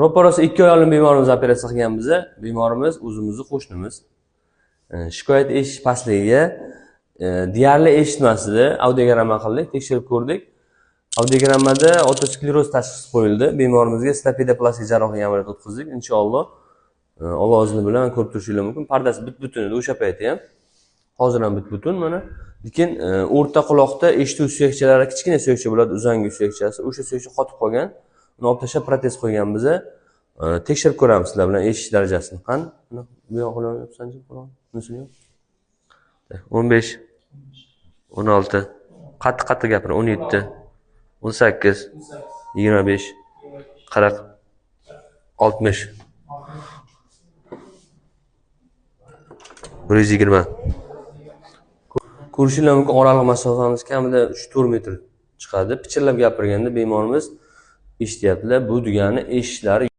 Roppa-rosa 2 oy oldin bemorimizni operatsiya qilganmiz. Bemorimiz o'zimizni qo'shnimiz. Shikoyat eshitish pastligiga deyarli eshitmas edi. Audiogramma qildik, tekshirib ko'rdik. Audiogrammada otoskleroz tashxisi qo'yildi. Bemorimizga stapedoplastik jarrohlik amaliyoti o'tkazdik. Inshaalloh, Alloh izni bilan ko'rib turishinglar mumkin. Pardasi butun edi o'sha payti ham. Hozir ham butun mana. Lekin o'rta quloqda eshituv suyakchalari, kichkina suyakcha bo'ladi, uzangi suyakchasi. O'sha suyakcha qotib qolgan. Uni olib tashlab protez qo'yganmiz. Tekshirib ko'ramiz sizlar bilan eshitish darajasini. Qani? Bu yoq qulog'ini yopsanchi, qulog'ini. Bunisini yop. 15, 16, qattiq qattiq gapir, 17, 18, 25, 40, 60, 120. Ko'rishinglar mumkin, oraliq masofamiz kamida 3-4 metr chiqadi. Pichirlab gapirganda bemorimiz eshityaptilar. Bu degani eshitishlari